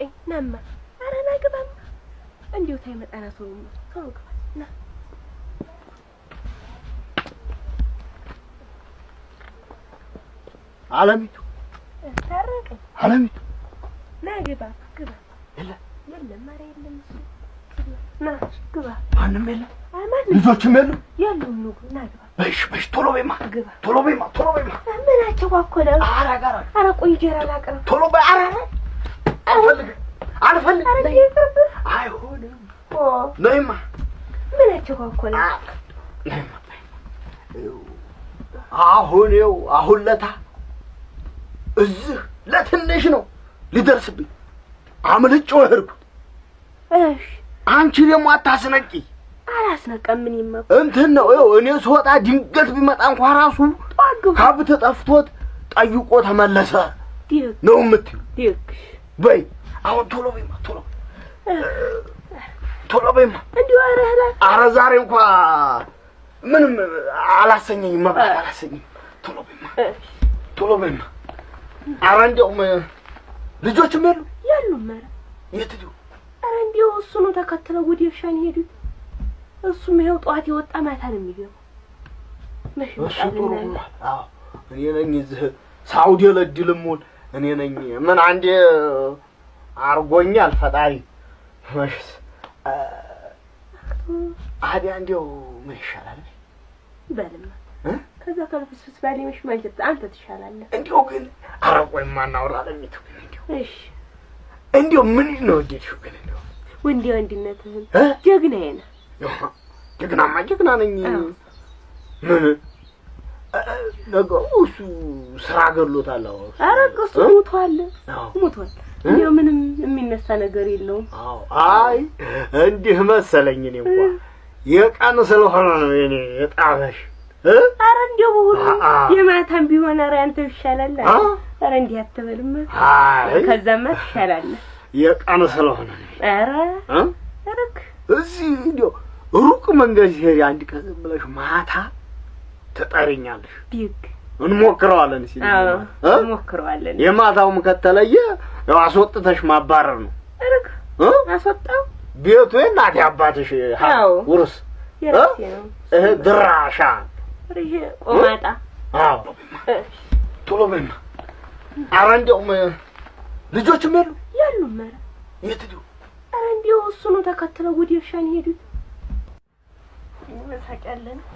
ታረቀኝ ናማ። ኧረ ና ግባማ። እንዲሁ ታይመጣ ና ቶሎ ቶሎ ግባ ና። አለሚቱ ታረቀኝ አለሚቱ ና ግባ ግባ። የለም የለም፣ ኧረ የለም እሱ ና ግባ። ማንም የለም፣ ማንም ልጆችም የሉም። የሉም። ኑ ና ግባ። በሽ በሽ ቶሎ በይማ ግባ ቶሎ በይማ ቶሎ በይማ። ምን አቸኳኮለ? ኧረ ጋር ኧረ ቆይ እንጀራ ላቅርብ። ቶሎ በይ። ኧረ ኧረ አልፈልግም አልፈልግም። ኧረ ይቅርብህ። አይሆንም። ኦ ነይማ ምን አቸኳኮለ? ነይማ። አሁን ይኸው አሁን ለታ እዚህ ለትንሽ ነው ሊደርስብኝ አምልጬው ሄድኩት። እሺ አንቺ ደግሞ አታስነቂ። አላስነቀም። ምን ይመኩ እንትን ነው ይኸው እኔ ስወጣ ድንገት ቢመጣ እንኳ ራሱ ጧግቡ ከብት ጠፍቶት ጠይቆ ተመለሰ ዲክ ነው የምትይው። ዲክ በይ አሁን ቶሎ በይማ ቶሎ ቶሎ በይማ። እንዲሁ ኧረ እህላ ኧረ ዛሬ እንኳ ምንም አላሰኘኝም፣ መብላት አላሰኘኝም። ቶሎ በይማ ቶሎ በይማ። ኧረ እንዲያውም ልጆችም የሉ የሉም። ኧረ የት ሄዱ? ኧረ እንዲሁ እሱ ነው ተከትለው ወደ እርሻ ነው የሄዱት። እሱም ይኸው ጠዋት የወጣ ማታ ነው የሚገባው። መች እሱ ጥሩ ይመጣልና ሆኗል። አዎ እኔ ነኝ እዚህ ሳውዲ ለድልም ሆን እኔ ነኝ። ምን አንዴ አርጎኛል ፈጣሪ። መሽስ አዲያ እንዲያው ምን ይሻላል በልማ እ? ከዛ ከልፍስፍስ ባለ መሽ ማንቸት አንተ ትሻላለህ። እንዲያው ግን ኧረ ቆይማ እናውራ አለሚቱ ግን እንዲያው እሺ እንዲያው ምን ነው ወደድሽው ግን እንዲያው ወንድ ወንድነትህን እ? ጀግናዬ ነህ። ጀግናማ ጀግና ነኝ። አዎ። ምን ነገሩ እሱ ስራ ገሎታል። አዎ እሱ። ኧረ እሱ እ? ሙቷል አዎ ሙቷል። እንዲያው ምንም የሚነሳ ነገር የለውም። አዎ አይ እንዲህ መሰለኝ። እኔ እንኳ የቀን ስለሆነ ነው የኔ የጣመሽ እ? ኧረ እንዲያው በሁሉ አአ። የማታም ቢሆን ኧረ አንተ ይሻላል። አ? ኧረ እንዲህ አትበልማ። አይ ከዛማ ትሻላለህ። የቀን ስለሆነ ነው ኧረ እ? እረክ እዚህ እንዲያው ሩቅ መንገድ ሲሄድ አንድ ቀን ዝም ብለሽ ማታ ትጠሪኛለሽ፣ ዲግ እንሞክረዋለን ሲል አዎ እ? እንሞክረዋለን። የማታውም ከተለየ ያው አስወጥተሽ ማባረር ነው እረክ እ? አስወጣው ቤቱ የእናቴ አባትሽ አዎ። ውርስ የራሴ ነው። እህ ድራሻ። ኧረ ይሄ ቆማጣ። አዎ እሺ ቶሎ በይማ። ኧረ እንዲያውም ልጆችም የሉ የሉም። ኧረ የት ሄዱ? ኧረ እንዲያው እሱ ነው ተከትለው ወደ እርሻ ነው የሄዱት። መሳቅ ያለ ነው።